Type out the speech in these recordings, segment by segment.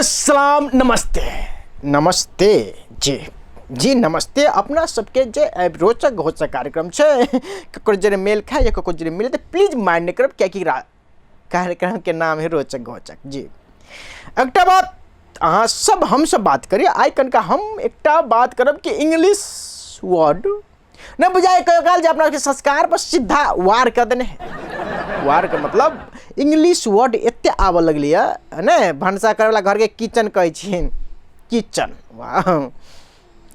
सलाम नमस्ते नमस्ते जी जी नमस्ते। अपना सबके जे रोचक घोचक कार्यक्रम छै, ककरो जरे मेल खाए या ककरो जरे मिले तऽ प्लीज माइंड नहि करब, कियाकि कार्यक्रम के नाम है रोचक घोचक जी। एकटा बात अहाँ सब हमसब बात करी आइ, कनिका हम एकटा बात करब कि इंग्लिश वर्ड नहि बुझाइ कहियो काल जे अपना सबके संस्कार पर सीधा वार कऽ देने है। वार के मतलब इंग्लिश वर्ड एते आबऽ लगलैए ने, भनसा करैवला घरके किचन कहै छियनि, किचन, वाह,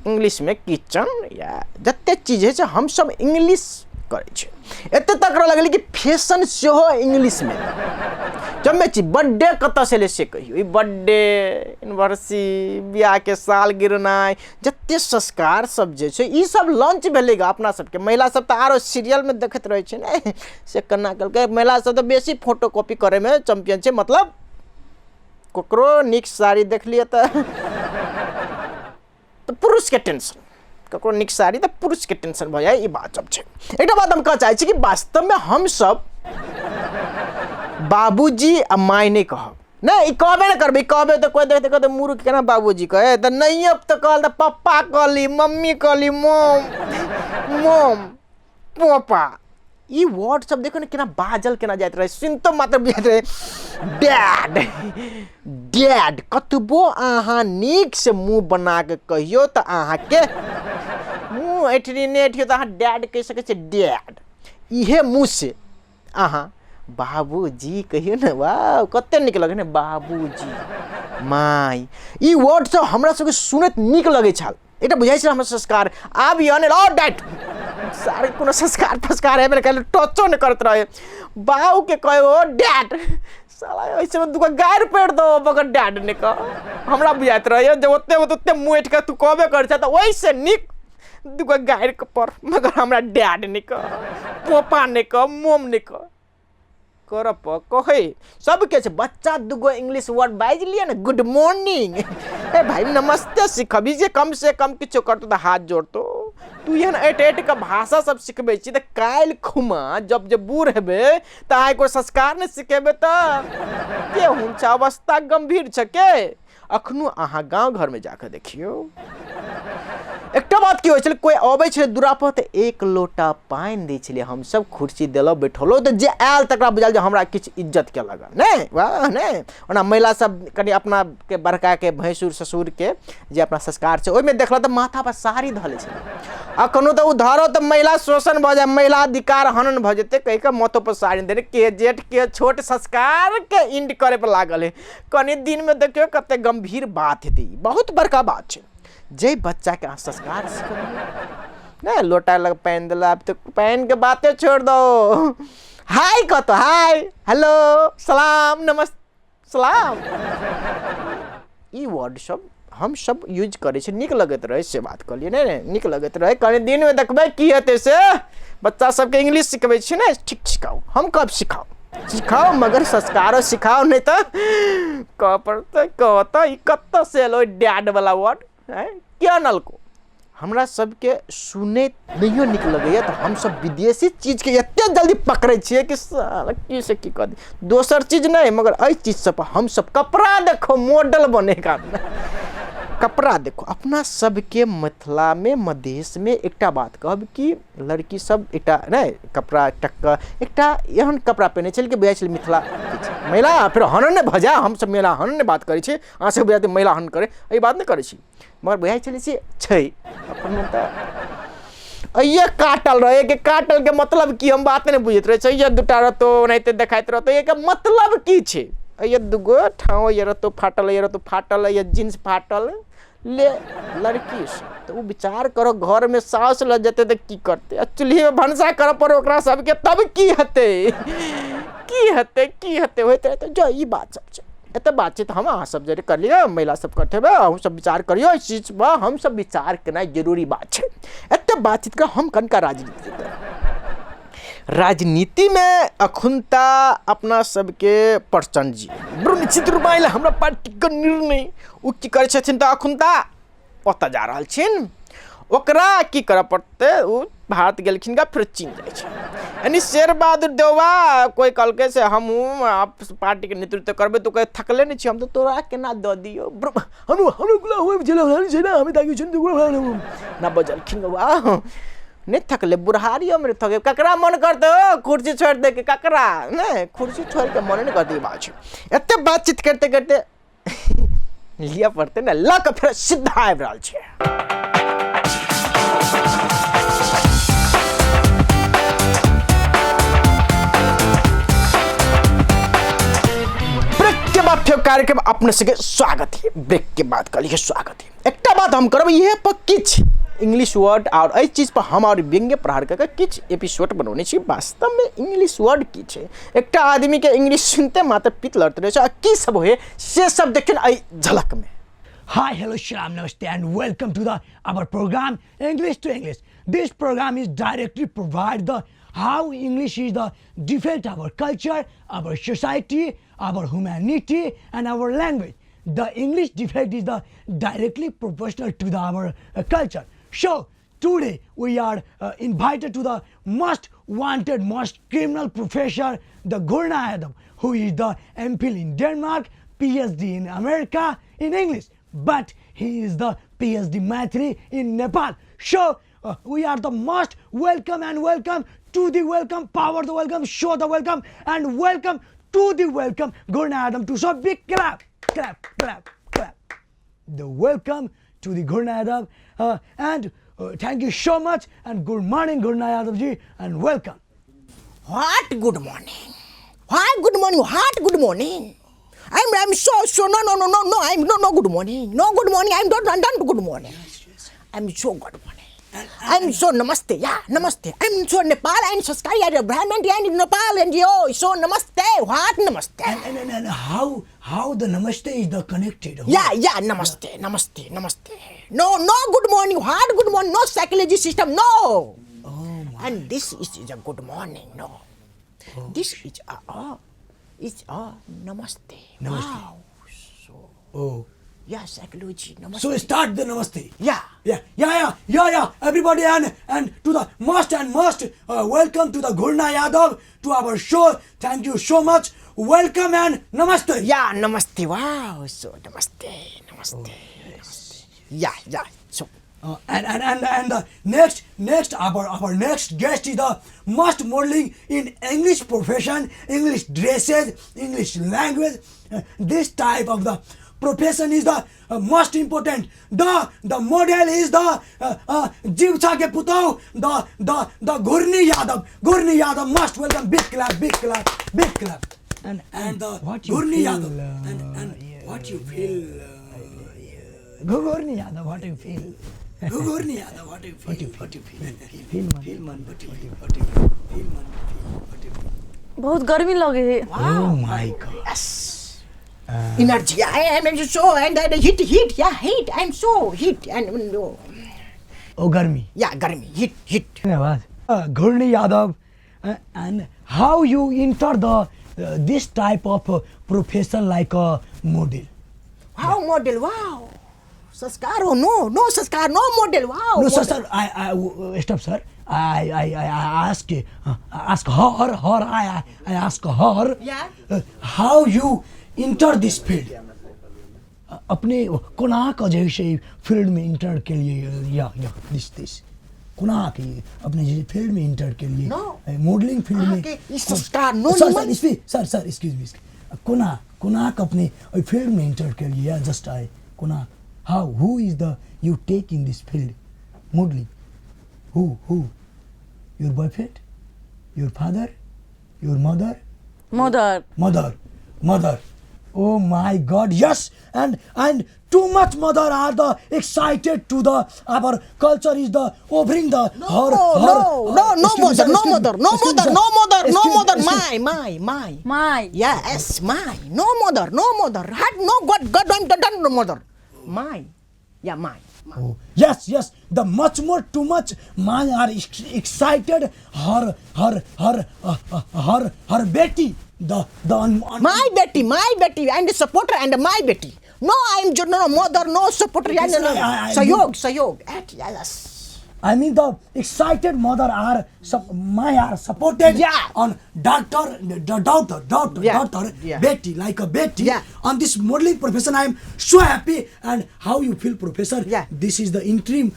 इंग्लिशमे किचन या जते चीज होइ छै हमसब इंग्लिश करै छी। एते तक रहऽ लगलै कि फैशन सेहो इंग्लिशमे जमे छी। बर्थडे कतऽसँ एलै से कहियौ, ई बर्थडे, एनिवर्सरी, बियाहके साल गिरनाइ, जते संस्कार सब जे छै ई सब लॉन्च भेलै गे अपना सबके। महिला सब तऽ आरो सीरियलमे देखैत रहै छै ने से केना केलकै। महिला सब तऽ बेसी फोटो कॉपी करैमे चैम्पियन छै, मतलब ककरो नीक साड़ी देखलियै तऽ पुरुषके टेंशन, ककरो नीक साड़ी तऽ पुरुषके टेंशन भऽ जाइ, ई बात सब छै। एकटा बात हम कहऽ चाहै छी कि वास्तवमे हमसब बाबूजी आ माय नहि कहब, नहि ई कहबे नहि करबै, कहबै तऽ कोइ देखतै कहतै मूर्ख केना बाबूजी कहै, तऽ नहियो तऽ कहल तऽ पप्पा कहली, मम्मी कहली, मोम मोम पोपा, ई वर्ड सब देखो ने केना बाजल केना जाइत रहै, सुनितो मात्र बुझाइत रहै डैड डैड। कतबो अहाँ नीकसँ मुँह बना कऽ कहियौ तऽ अहाँके मुँह ऐठनी नहि ऐठियौ तऽ अहाँ डैड कहि सकै छियै, डैड। इहे मुँहसँ अहाँ बाबूजी कहियौ ने, वाह कते नीक लगै ने बाबूजी माय, ई वर्ड सब हमरा सबके सुनैत नीक लगै छल, एकटा बुझाइ छल हमर संस्कार आब यऽ ने, ओ डैड सारे कोनो संस्कार फस्कार हेबे नहि कयल, टचो नहि करैत रहे बाबूके कहे ओ डैड, साला एहि सबमे दूगो गारि पड़ि दो मगर डैड नहि कह। हमरा बुझाइत रहैए जे ओते ओते मुँह ऐठ कऽ तू कहबे करै छह तऽ ओहिसँ नीक दूगो गारि पर, मगर हमरा डैड नहि कह, पोपा नहि कह, मोम नहि कह, करऽ कहै सबके छै। बच्चा दूगो इंग्लिश वर्ड बाजि लिअ ने, गुड मॉर्निंग, ए भाई नमस्ते सिखबी जे कम से कम किछो करतौ तऽ हाथ जोड़तौ। तू एहन ऐट ऐट कऽ भाषा सब सिखबै छी तऽ काल्हि खुमा जब जे बूढ़ हेबै तऽ आइ कोइ संस्कार नहि सिखेबै तऽ के हुन छै, अवस्था गम्भीर छै के। अखनो अहाँ गाँव घरमे जाकऽ देखियौ, एकटा बात की होइ छलै, कोइ अबै छलै दूरापर तऽ एक लोटा पानि दै छलियै हमसब, कुर्सी देलहुँ बैठौलहुँ, तऽ जे आयल तकरा बुझायल जे हमरा किछु इज्जत केलक हँ नहि, वाह नहि। ओना महिला सब कनि अपनाके बड़काके भैंसुर ससुरके जे अपना संस्कार छै ओहिमे देखलक तऽ माथापर साड़ी धऽ लै छलै। अखनो तऽ ओ धरऽ तऽ महिला शोषण भऽ जाय, महिला अधिकार हनन भऽ जेतै कहि कऽ माथोपर साड़ी देने, के जेठ के छोट संस्कारके इंड करैपर लागल हइ। कनि दिनमे देखियौ कते गम्भीर बात हेतै, ई बहुत बड़का बात छै। जाहि बच्चाके अहाँ संस्कार सिखबियौ नहि, लोटा लग पानि देलक तऽ पानिके बाते छोड़ि दौ, हाय कहतौ, हाय हेलो सलाम नमस्ते सलाम, ई वर्ड सब हमसब यूज करै छी, नीक लगैत रहै से बात कहलियै ने, नीक लगैत रहै। कनि दिनमे देखबै की हेतै से, बच्चा सबके इंग्लिश सिखबै छी ने, ठीक सिखाउ, हम कहब सिखाउ सिखाउ मगर संस्कारो सिखाउ, नहि तऽ कहऽ पड़तै कहतऽ ई कतऽसँ एलो डैडवला वर्ड, आँय के अनलको। हमरा सबके सुनैत नहियो नीक लगैए तऽ हमसब विदेशी चीजके एते जल्दी पकड़ै छियै कि साला की से की कऽ दी, दोसर चीज नहि मगर एहि चीज सबपर हमसब कपड़ा देखो मॉडल बनेगा, कपड़ा देखो। अपना सबके मिथिलामे मधेशमे एकटा बात कहब कि लड़की सब एकटा नहि कपड़ा एकटा एकटा एहन कपड़ा पहिनै छलै कि बुझाइ छलै मिथिला महिला, फेर हनन नहि भऽ जाय, हमसब महिला हनन नहि बात करै छी, अहाँ सबके बुझायत महिला हनन करै, एहि बात नहि करै छी, मगर बुझाइ छलै से छै अपन तऽ अइये काटल रहै कि काटलके मतलब की हम बात नहि बुझैत रहै छै, अइये दूटा रहतौ ओनाहिते देखाइत रहतौ, एहिके मतलब की छै, अइये दूगो ठाँव अइये रहतौ फाटल, अइये रहतौ फाटल, अइये जींस फाटल ले लड़की सब तऽ ओ विचार करऽ घरमे साउस लऽ जेतै तऽ की करतै, आ चूल्हीमे भनसा करऽ पड़ै ओकरा सबके तब की हेतै, की हेतै की हेतै होइत रहतै। जँ ई बात सब छै, एते बातचीत हम अहाँ सब जरे करलियै, महिला सब करते हेबै, अहूँ सब विचार करियौ एहि चीजपर, हमसब विचार केनाइ जरूरी बात छै। एते बातचीत कऽ हम कनिका राजनीति करब। राजनीतिमे अखुनता अपना सबके प्रचण्ड जी बड़ निश्चित रूपमे आयल हमरा पार्टीके निर्णय, ओ की करै छथिन तऽ अखुनता ओतऽ जा रहल छिन, ओकरा की करऽ पड़तै, ओ भारत गेलखिन गा फेर चीन जाइ छै। यानी शेर बहादुर देउबा कोई कहलकै से हमहूँ आप पार्टीके नेतृत्व करबै, तऽ ओ कहै थकले नहि छी हम, तऽ तोरा केना दऽ दियौ। ना बजलखिन वाह, नहि थकले बुढ़ारियोमे नहि थके। ककरा मन करतै ओ कुर्सी छोड़ि दैके? ककरा नहि कुर्सी छोड़िके मने नहि करतै। ई बात छै। एते बातचीत करिते करिते लिअ पड़तै ने, लऽ कऽ फेर सीधा आबि रहल छै। ब्रेक के बाद फेर कार्यक्रम अपने सबके स्वागत है। ब्रेक के बाद कहलिए स्वागत है। एकटा बात हम करब, इहे पर किछु इंग्लिश वर्ड और एहि चीज पर हम और व्यंग्य प्रहार कऽ के किछु एपिसोड बनौने छी। वास्तवमे इंग्लिश वर्ड की छै? एकटा आदमीके इंग्लिश सुनते मात्र पित्त लड़ते रहै छै आ की सब होइए से सब देखियौ ने एहि झलकमे। Hi, hello, Shalom, Namaste, and welcome to the our program English to English. This program is directly provide the how English is the defect our culture, our society, our humanity, and our language. The English defect is the directly proportional to the our culture. So today we are invited to the most wanted, most criminal professor, the Ghurna Yadav, who is the MPhil in Denmark, PhD in America in English, but he is the PhD Maithili in Nepal. So we are the most welcome and welcome to the welcome, power the welcome, show the welcome, and welcome to the welcome Ghurna Yadav to so big clap, clap, clap, clap. The welcome to the Ghurna Yadav, and thank you so much, and good morning Ghurna Yadav ji, and welcome. What good morning? Why good morning? What good morning? I'm so so no no no no no I'm no no good morning. No good morning. I'm not not good morning. I'm so good morning. I'm so namaste. Yeah, namaste. I'm so Nepal and Saskari and Brahman and Nepal and yo so namaste. What namaste? And how the namaste is the connected? Yeah, yeah, namaste, namaste, namaste. No, no good morning. What good morning? No psychology system. No. Oh my. And this is a good morning. No. Oh. This is a it's a namaste. Namaste. Wow. So Oh. yeah, psychology. Namaste. So start the namaste. Yeah. Yeah, yeah, yeah, yeah, yeah. Everybody and to the most and most welcome to the Ghurna Yadav to our show. Thank you so much. Welcome and namaste. Yeah, namaste. Wow. So namaste, namaste, Oh, yes. namaste. Yeah, yeah. So And the next, next our next guest is the most modeling in English profession, English dresses, English language. This type of the profession is the most important. The model is the Jivcha ke putau, the Ghurni Yadav. Ghurni Yadav must welcome. Big clap, big clap, big clap. And the what you Ghurni feel, Yadav. And yeah, what you feel, Ghurni Yadav, what you feel? Ghurni Yadav, what you feel? What you feel? What you feel? Feel man. Feel man, what you feel? What you feel? Feel man, feel, what you feel? बहुत गर्मी लगे है। Oh my God. Yes. Energy. I am so and heat, heat. Yeah, heat. I'm so heat and no. Oh, गर्मी. Yeah, गर्मी. Heat, heat. धन्यवाद। Ghurni Yadav, and how you enter the this type of profession like a model? How model? Wow. Sanskar? Oh no, no sanskar, no model. Wow. No, sir, model. sir, I stop, sir. I ask, ask her, her, I ask her. Yeah. How you enter this field? अपने कोना के जे से field में inter के लिए, या, या, this, this. कोना के अपने जे फील्ड में इंटर के लिए, No. Modelling field में। अहाँके ई संस्कार, no, sir, no, sir, excuse, sir, sir, excuse me, excuse. कोना, कोना के अपने ओहि फील्ड में इंटर के लिए, या जस्ट I, कोना, how, who is the you take in this field modelling? Who, who? Your boyfriend? Your father? Your mother? Mother. Mother, mother. Oh my God, yes! And too much mother are the excited to the our culture is the offering the No, her, no, her, no, no excuse me, mother, sir, no excuse me, mother, no excuse me, mother, sir. no mother, no Excuse me, mother, excuse my, my, my. My. Yes, my. No mother, no mother. Had no God, God, I'm done, no mother. My. Yeah, my. Oh, yes, yes. The much more too much man are excited. Her, her, her, her, her beti. The My beti, my beti, and the supporter and my beti. No, I am no, no mother, no supporter. Okay, Yeah, no, no, sir, no. I Sahayog, sahayog. At, yes. I mean the excited mother are my are supported Yeah. on doctor the daughter daughter Yeah. daughter Yeah. Betty like a Betty Yeah. on this modeling profession. I am so happy. And how you feel, professor? Yeah. This is the interim.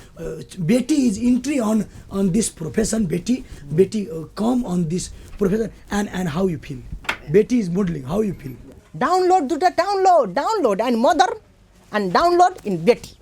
Betty is entry on this profession. Betty Betty come on this profession and how you feel? Betty is modeling. How you feel? Download to the download, download and mother and download in Betty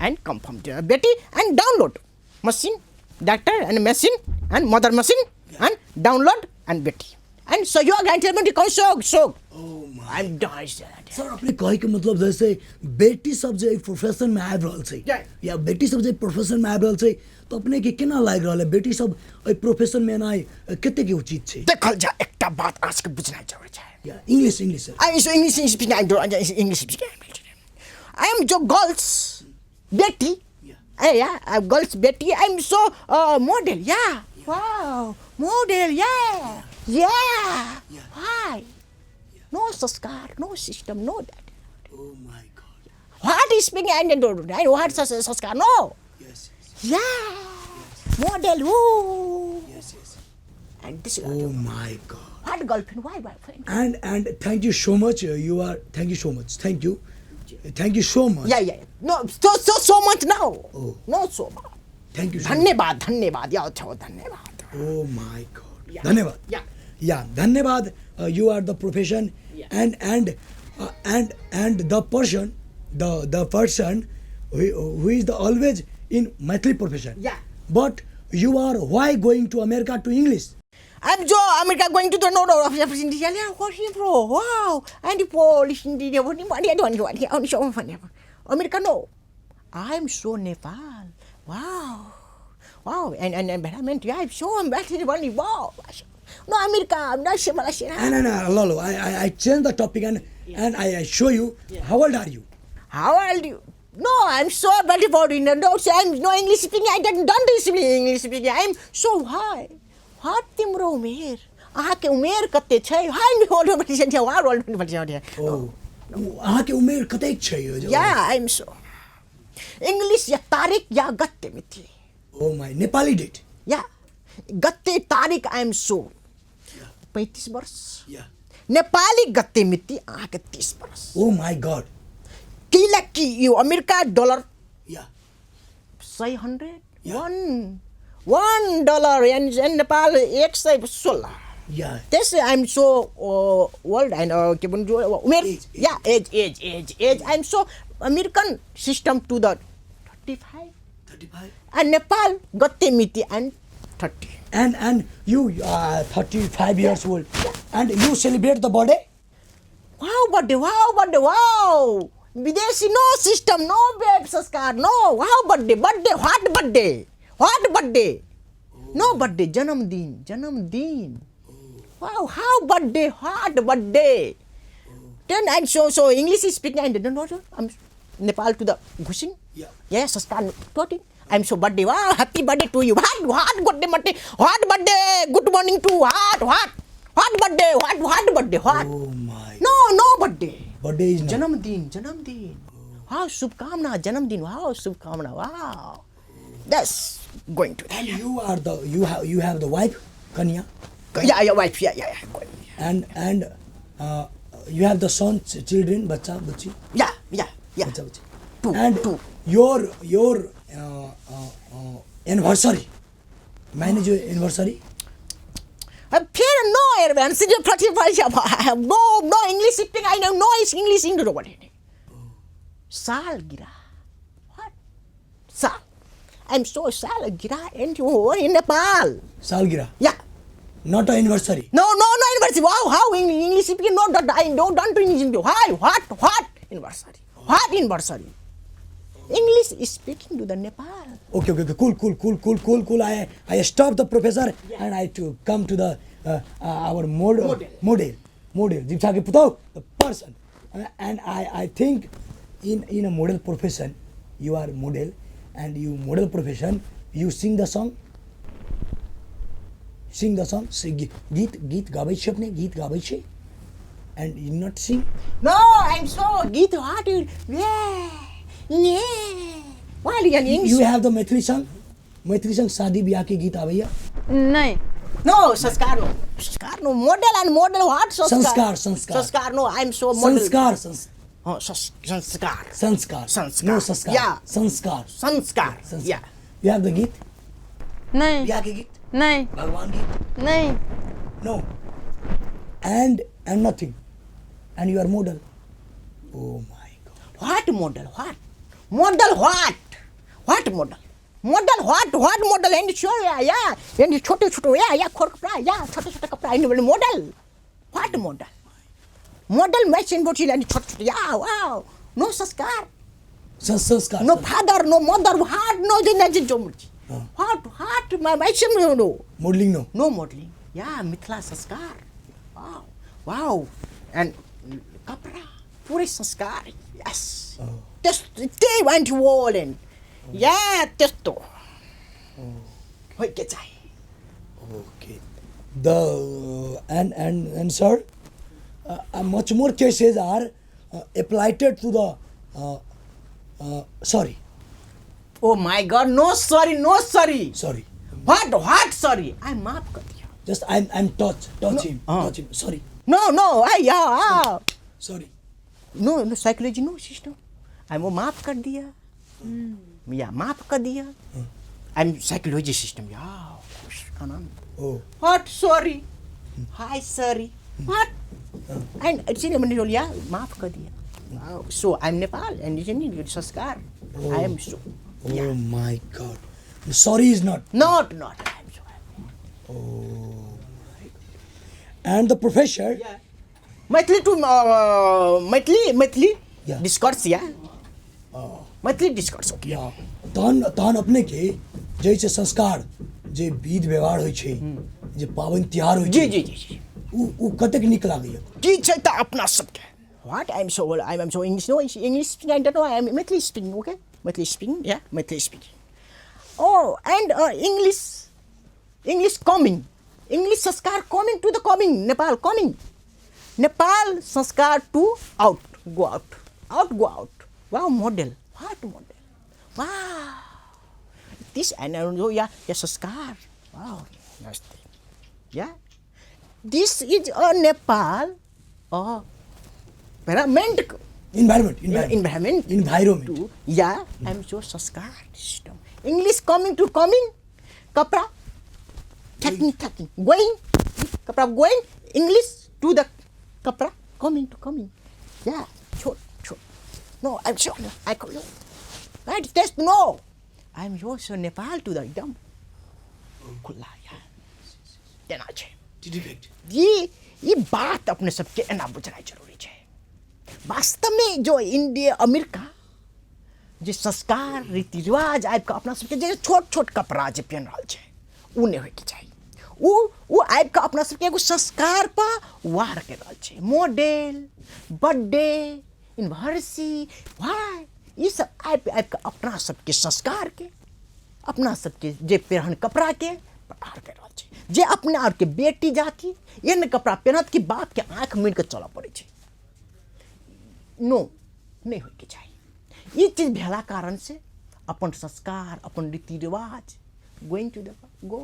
and come from the Betty and download machine, doctor and machine and mother machine and download and Betty and सहयोग entertainment कौन सहयोग सहयोग। Oh my. I'm done. Sir अपने कहे के मतलब जैसे बेटी सब जे एहि प्रोफेशन में आबि रहल छै Yeah. या बेटी सब जे प्रोफेशन में आबि रहल छै तऽ अपने के केना लागि रहल है बेटी सब एहि प्रोफेशन में एनाइ कतेक उचित छै? देखल जा एकटा बात आज के बुझनाइ जरूरी छै। या English English sir. I am English speaking, I don't English speaking. I am जो गर्ल्स बेटी Yeah. Yeah, I'm girls Betty. I'm so model. Yeah. Wow, model. Yeah. Yeah. Yeah. Why? No sanskar, no system, no that. Oh my God. What is speaking and don't and what sanskar? No. Yes. Yeah. Model. Woo. Yes, yes. And this is Oh my God. what girlfriend? Why boyfriend? And thank you so much. You are thank you so much. Thank you. Thank you so much. Yeah, yeah. No, so so so much now. Oh. No so much. Thank you so much. धन्यवाद धन्यवाद या अच्छा धन्यवाद। Oh my God. Yeah. धन्यवाद। Yeah. Yeah, धन्यवाद. You are the profession Yeah. and and the person, the person who is the always in Maithili profession. Yeah. But you are why going to America to English? I'm Joe, America going to the no no of India. Yeah, what him bro? Wow. And the Polish India, what him? America no. I'm so Nepal. Wow. Wow. And I meant yeah, I'm so embarrassed. Wow. No America, I'm not sure. No, no, no, no. I change the topic and and I show you. How old are you? How old you? No, I'm so bad about it. No, I'm no English speaking. I don't speak English speaking. I'm so high. What तिम्रो उमेर? अहाँके उमेर कते छै? हाय hold hold. Oh, अहाँके उमेर कतेक छै? या I am so English या तारिक या गते मिति। Oh my, Nepali date. या गते तारिक I am so 35 वर्ष। या नेपाली गते मिति अहाँके 30 वर्ष। Oh my God. किला कि यो अमेरिका डलर या 100 $1 एन्ड नेपाल 116। या त्यसै I'm so old and के भन्नु उमेर या age age age age I'm so American system to the 35 35 and Nepal गते मिति and 30 and you 35 years old and you celebrate the birthday? Wow birthday, wow birthday, wow. विदेशी no system, no बेब संस्कार, no wow birthday, birthday, what birthday, what birthday, no birthday, जन्मदिन, जन्मदिन. Wow, how birthday, what birthday. Then and so so English is speaking and don't know I'm Nepal to the घुसिङ. Yeah. Yeah, संस्कार talking. I'm so birthday. Wow, happy birthday to you. What birthday, birthday, what birthday, good morning to what, what birthday, what birthday, what. Oh my. No, no birthday. Birthday is not. जन्मदिन, जन्मदिन. Wow, शुभकामना, जन्मदिन. Wow, शुभकामना. Wow. That's going to that. And you are the you have the wife, Kanya. Yeah, yeah, wife. Yeah, yeah, yeah. Going. And you have the son, children, बच्चा, बच्ची. Yeah, yeah, yeah. बच्चा, बच्ची. Two, And two. your anniversary. Manage your anniversary. फिर no advance जो 35 no no English speaking. I know no English in the world. सालगिरह. What? साल. I'm so सालगिरह and you in Nepal. सालगिरह. Yeah. Not an anniversary. No, no, no anniversary. Wow, how English speaking? No, I don't English. Why? What anniversary? What anniversary? English is speaking to the Nepal. Okay, okay, okay. Cool. I stop the professor and I to come to the our model. Model. Jipsa ke putau, the person. And I think in a model profession, you are model, and you model profession, you sing the song. Sing the song. Sing, गीत गाबै छी अपने, गीत गाबै छी, and you not sing. No, I'm so गीत what? Yeah, yeah. Why you English? You have the Maithili song, Maithili संग शादी ब्याह के गीत आबैया? नहीं। नो संस्कार, नो संस्कार, नो मॉडल एंड मॉडल what संस्कार, संस्कार। संस्कार, नो I am so model. संस्कार, संस्कार। हाँ, संस्कार। संस्कार। संस्कार। नो संस्कार। या। संस्कार। संस्कार। संस्कार। या। बिहार के गीत? नहीं। बिहार के गीत? नहीं। भगवान गीत? नहीं। No. And and nothing. And you are model. Oh my God. What model? What model? What what model? Model what what model? And sure yeah yeah and छोटे छोटे या या खोर कपड़ा या छोटे छोटे कपड़ा and model what model? Model match and body and छोटे छोटे या वाओ नो संस्कार। संस्कार। No father, no mother, what no जो मर्जी what what my no modelling no. No modelling या मिथिला संस्कार। वाओ वाओ एंड कपड़ा पूरे संस्कार। यस त्यस्तो वान्ट वॉल एंड या त्यस्तो होइके चाही। Okay. The and and and sir, much more cases are applied to the sorry. Oh my God, no sorry, no sorry. Sorry. What what sorry? I माफ कर दिया। Just I'm touch touch him, uh. touch him. Sorry. No no I yeah Sorry. No no psychology no system. I वो माफ कर दिया या माफ कर दिया। I am psychology system या खुश आनंद। Oh. What sorry? Hi sorry. What? And actually मैंने बोलिया माफ कर दिया। Wow. So I'm Nepal and isn't it संस्कार? I am so. Oh my God. Sorry is not. Not not. I'm so happy. Oh my God. And the professor. Yeah. Maithili to Maithili Maithili Yeah. Discourse yeah. Maithili discourse okay. या तहन तहन अपने के जैसे संस्कार जे विध व्यवहार होइ छै जे पाबनि तिहार होइ जी छै जी जी जी उ उ कतेक नीक लागैया? की छै तऽ अपना सबके What? I'm so I'm so English. No, English speaking. I don't know. I'm Maithili speaking. Okay, Maithili speaking. Yeah, Maithili speaking. Oh, and English, English coming, English sanskar coming to the coming Nepal coming, Nepal sanskar to out go out out go out. Wow, model. What model? Wow. This and oh yeah, yeah sanskar. Wow, namaste. Yeah, this is a Nepal. Oh. Environment. Environment environment Environment environment to yeah, I'm so sanskar system. English coming to coming, kapra taking taking going, kapra going, English to the kapra coming to coming. Yeah, sure, sure. No, I'm sure. I call you. Right, test no. I'm also Nepal to the एकदम खुला yeah. तेना छै defect ई ई बात अपने सबके एना बुझनाइ जरूरी छै। वास्तवमे जो इंडिया अमेरिका जे संस्कार रीति रिवाज आबि कऽ अपना सबके जे छोट छोट कपड़ा जे पहिन रहल छै उ नहि होइके चाही। उ उ आबि कऽ अपना सबके एगो संस्कार पर वार करि रहल छै। मॉडल बर्थडे एनिवर्सरी वाह ई सब आबि आबि कऽ अपना सबके संस्कारके अपना सबके जे पेहन कपड़ाके प्रहार करि रहल छै। जे अपना आरके बेटी जाति एहन कपड़ा पेहनत कि बापके आँखि मुनि कऽ चलऽ पड़ै छै। नो नहि होइके चाही। ई चीज भेला कारण से अपन संस्कार अपन रीति रिवाज going to the go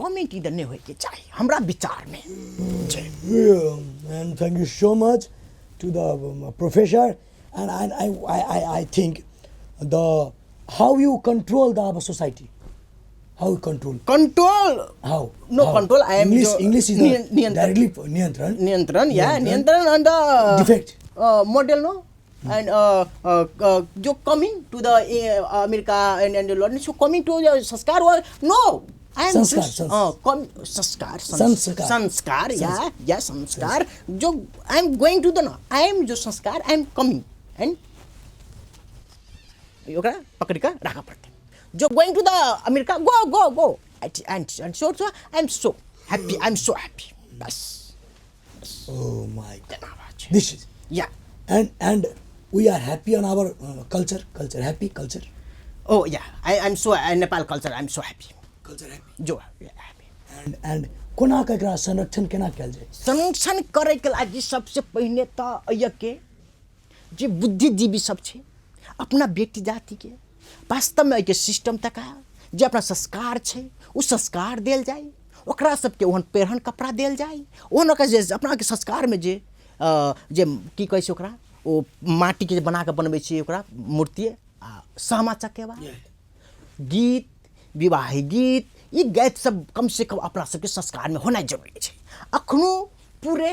coming to the नहि होइके चाही हमरा विचारमे छै। And thank you so much to the professor. And I think the how you control the our society, how you control? Control How? No How? control, I am English English is नियंत्रण। directly नियंत्रण नियंत्रण या नियंत्रण and Defect. Model no and जो coming to the America and and London so coming to संस्कार नो I am संस्कार, संस्कार। संस्कार संस्कार। संस्कार या या संस्कार जो I am going to the no I am जो संस्कार I am coming and ओकरा पकड़ कऽ राखऽ पड़तै। जो going to the America go go go and and so so I am so happy, I am so happy. Bus Oh my God. तेना बात छै। This is yeah and and we are happy on our culture, culture happy culture, Oh yeah, I'm so Nepal culture. I'm so happy. culture happy. जो happy. And and कोना के एकरा संरक्षण केना कयल जाय? संरक्षण करैके लागि सबसे पहिने तऽ एहिके जे बुद्धिजीवी सब छै अपना बेटी जातिके वास्तवमे एहिके सिस्टम तका जे अपना संस्कार छै ओ संस्कार देल जाय, ओकरा सबके ओहन पेरहन कपड़ा देल जाय, ओहन ओकरा जे अपनाके संस्कारमे जे जे की कहै छै ओकरा, ओ माटिके जे बना कऽ बनबै छियै ओकरा मूर्ति आ सामा चकेवा गीत, विवाही गीत, ई गीत सब कम से कम अपना सबके संस्कारमे होनाइ जरूरी छै। अखनो पूरे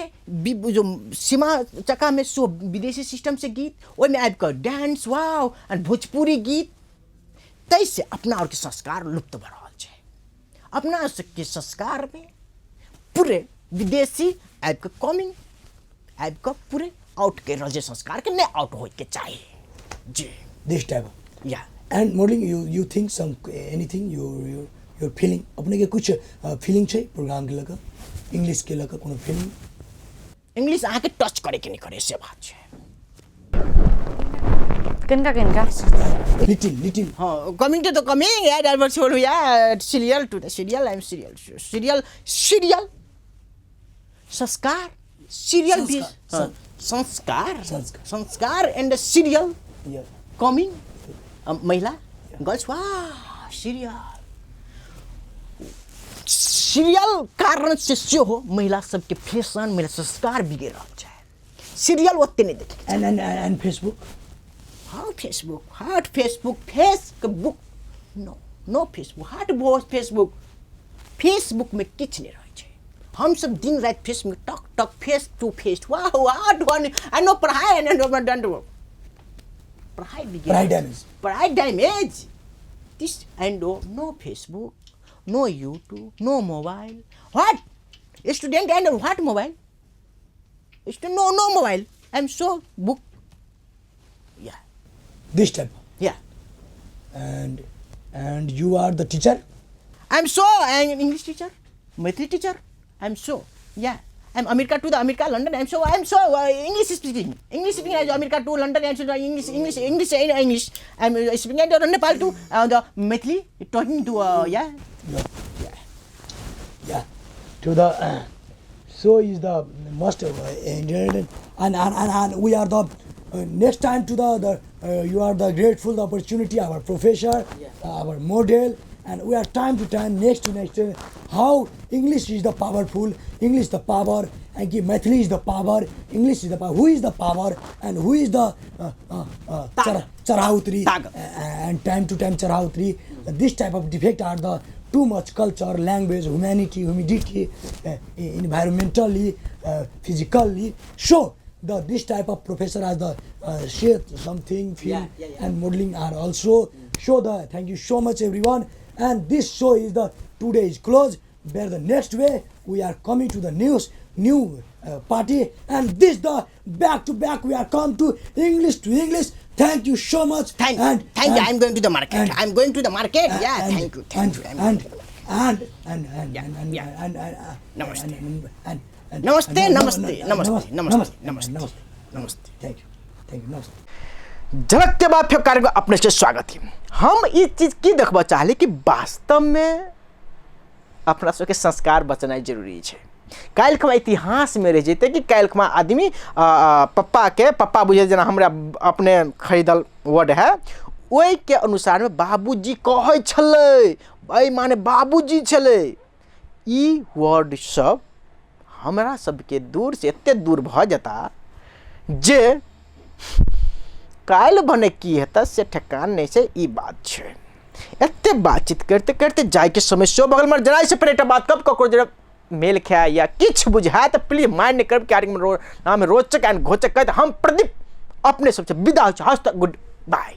जो सीमा चकामे सेहो विदेशी सिस्टम से गीत, ओहिमे आबि कऽ डांस वाव एंड भोजपुरी गीत, ताहिसँ अपना आरके संस्कार लुप्त भऽ रहल छै। अपना सबके संस्कारमे पूरे विदेशी आबि कऽ कमिंग आबि कऽ पूरे आउट करि रहल छै संस्कारके, नहि आउट होइके चाही जी। This type या and modelling you think some anything your feeling, अपने के कुछ फीलिंग छै प्रोग्राम के लऽ कऽ, इंग्लिश के लऽ कऽ कोनो फीलिंग? इंग्लिश अहाँके टच करैके नहि करे से बात छै। किनका किनका लिटिल लिटिल हाँ, कमिंग टू the coming या ड्राइवर छोड़ू या serial to the serial, I am serial serial serial संस्कार सीरियल भी संस्कार, संस्कार संस्कार। संस्कार एंड सीरियल या कमिंग महिला गर्ल्स वाह सीरियल सीरियल कारण से सेहो महिला सबके फैशन महिला संस्कार बिगड़ रहल छै। सीरियल ओते नहि देखे। And and and Facebook, how Facebook, heart Facebook, Facebook no no Facebook, heart बहुत फेसबुक, फेसबुक में किछु नहि रहै छै। हमसब दिन राति फेसबुक टक टक फेस टू फेस वाह वाह वन आ नो पढ़ाइ नो दंड पढ़ाइ बिगड़ पढ़ाइ डैमेज, पढ़ाइ damage this and no Facebook, no YouTube, no mobile, what student and what mobile, no no mobile, I am so book yeah this type yeah and and you are the teacher. I am so I am English teacher, Maithili teacher, I am so yeah I am America to the America London, I am so English speaking, English speaking as America to London, I am so English English English and English, I am speaking and Nepal to the Maithili talking to yeah yeah to the so is the most and and and we are the next time to the you are the grateful the opportunity our professor, our model, and we are time to time next to next how English is the powerful, English the power, and ki Maithili is the power, English is the power, who is the power and who is the चढ़ाउत्री and time to time चढ़ाउत्री. This type of defect are the too much culture, language, humanity, humidity, environmentally, physically. So the this type of professor as the share something feel and modeling are also. So the thank you so much everyone. And this show is the today is closed. Where the next way we are coming to the news new party, and this the back to back we are come to English to English. Thank you so much. Thank you. I'm going to the market. I'm going to the market. Yeah, thank you. Thank you. And Namaste. Namaste. Namaste. Namaste. Namaste. Namaste. Namaste. Thank you. Thank you. Namaste. झलक के बाद फिर कार्यक्रम अपने से स्वागत है। हम इस चीज की देखबा चाहले कि वास्तव में अपना सबके संस्कार बचनाइ जरूरी छै। काल्हि खमा इतिहास में रह जेतै कि काल्हि खमा आदमी पप्पा के पप्पा बुझे जेना हमरा अपने खरीदल वर्ड है ओहिके अनुसार में बाबूजी कहै छलै, एहि माने बाबूजी छलै। ई वर्ड सब हमरा सबके दूर से एते दूर भऽ जेता जे काल्हि भने की हेतै से ठेकान नहि छै। ई बात छै। एते बातचीत करते करते जाइके समय सेहो बगलमे जराइ से पहिले एकटा बात कब ककरो जरा मेल खाए या किछु बुझाए तऽ प्लीज माइंड नहि करब। कार्यक्रम नाम रोचक एंड घोचक कहैत हम प्रदीप अपने सबसँ विदा होइ छी। हस्त गुड बाय।